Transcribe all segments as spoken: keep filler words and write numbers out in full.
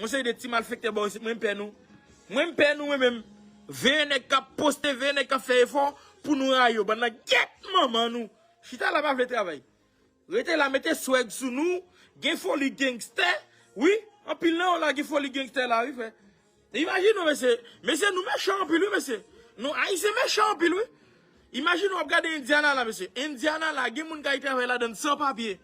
Yon seri de ti malfektè bò isit, mwen m pè nou. Mwen m pè nou, mwen menm. Veye nèg k ap poste, veye nèg k ap fè efò pou nou rayi yo. Bann nan gyèt manman nou. Chita la pa vle travay. Rete la, mete swag sou nou. Gen foli gangstè. Wi, anpil nan yo la gen foli gangstè la, wi, frè. Imajine w, mesye. Mesye, nou mechan anpil, wi, mesye. Nou, Ayisyen mechan anpil, wi. Imajine w ap gade Indiana la, mesye. Indiana la, gen moun k al travay ladan l san papye.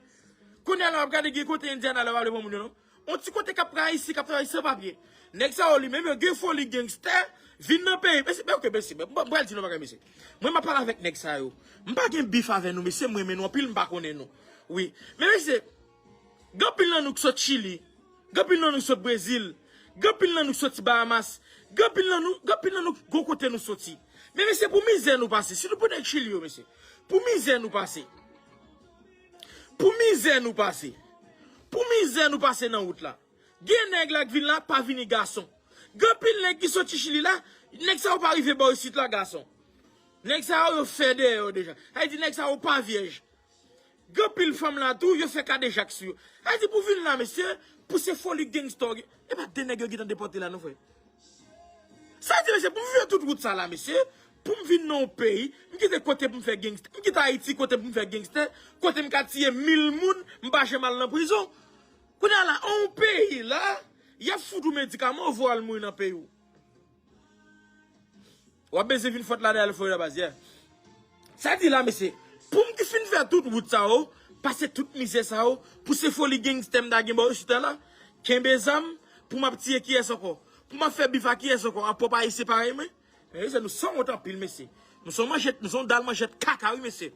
Kounye a la, w ap gade gen kote Indiana la, w ap vle pran moun yo, non? On ti kote k ap travay isi, k ap travay san papye. Nèg sa yo, li menm, yo gen foli gangstè, vin nan peyi. Mesye, men, ok, mesye, men, mwen, mwen pral di nou bagay, mesye. Mwen, m ap pale avèk nèg sa yo. M pa gen bif avè nou, mesye, m renmen nou anpil, m pa konnen nou. Wi. Men, mesye, gen anpil nan nou k sot Chili. Gen anpil nan nou sot Brezil. Gen anpil nan nou soti Bahamas. Gen anpil nan nou, gen anpil nan nou gon kote nou soti. Men mesye, pou mizè nou pase, sitou pou nèg Chili yo, mesye. Pou mizè nou pase. Pou mizè nou pase. Pou mizè nou pase nan wout la. Gen nèg la k vin la, pa vini gason. Gen anpil nèg ki soti Chili la, nèg sa yo pa rive bò isit la, gason. Nèg sa yo, yo fè dèyè yo deja. Sa vle di nèg sa yo pa vyèj. Gen pil fanm la tou, yo fè kadejak sou yo. Sa vle di pou vin la, mesye, pou se foli gangsta w gen. E pa de nèg yo gentan depòte la, non, frè. Sa vle di, mesye, pou m viv tout wout sa la, mesye, pou m vin nan yon peyi, m kite kote pou m fè gangstè, m kite Ayiti kote pou m fè gangstè, kote m ka tiye mil moun, m pa janm al nan prizon. Kounye a la, yon peyi la, y ap fout ou medikaman, ou voye al mouri nan peyi w. W ap bezwen vin fòt la dèyè Florida baz, yeah. Sa di la, mesye, pou m ki fin fè tout wout sa yo, pase tout mizè sa yo, pou se foli gangstè m ta gen bò isit la, kenbe zam, pou m ap tiye kiyès ankò? Pou m ap fè bif a kiyès ankò? A pwòp Ayisyen parèy mwen? Men mesye, nou sanwont anpil, mesye. Nou se yon manjèt, nou se yon dal manjèt kaka, wi, mesye.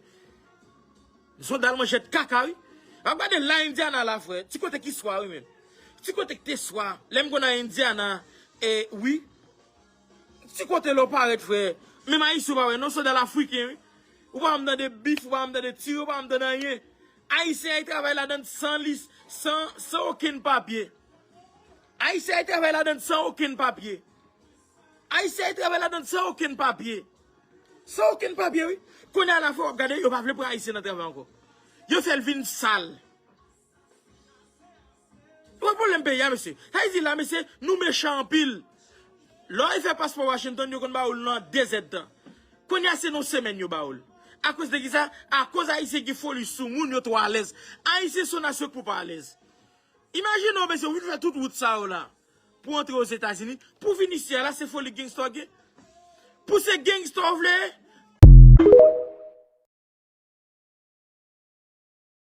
Nou se yon dal manjèt kaka, wi. W ap gade la Indiana la, frè. Ti kote ki swa, wi, menm. Ti kote ki te swa. Lè m konn al Indiana, e, wi. Ti kote lè w parèt, frè. Menm Ayisyen w pa wè, non, se dal afriken, wi. Ou pa janm tande bif, ou pa janm tande tire, ou pa janm tande anyen. Ayisyen al travay ladan san lis, san, san okenn papye. Ayisyen al travay ladan san okenn papye. Ayisyen al travay ladan san okenn papye. San okenn papye, wi. Kounye a la, fò w ap gade, yo pa vle pran Ayisyen nan travay ankò. Yo fè l vin sal. Ou wè pwoblèm peyi a, mesye. Sa vle di la, mesye, nou mechan anpil. Lè w al fè paspò Washington, yo konn ba ou l nan de zèdtan. Kounye a, se nan semèn yo ba ou l. Akoz de kisa? Akoz Ayisyen gen foli sou moun, yo twò alèz. Ayisyen se yon nasyon k pou pa alèz. Imajine w, mesye, ou vin fè tout wout sa yo la pou antre Ozetazini, pou vin isi a la, se foli gangsta w gen. Pou se gangsta w vle,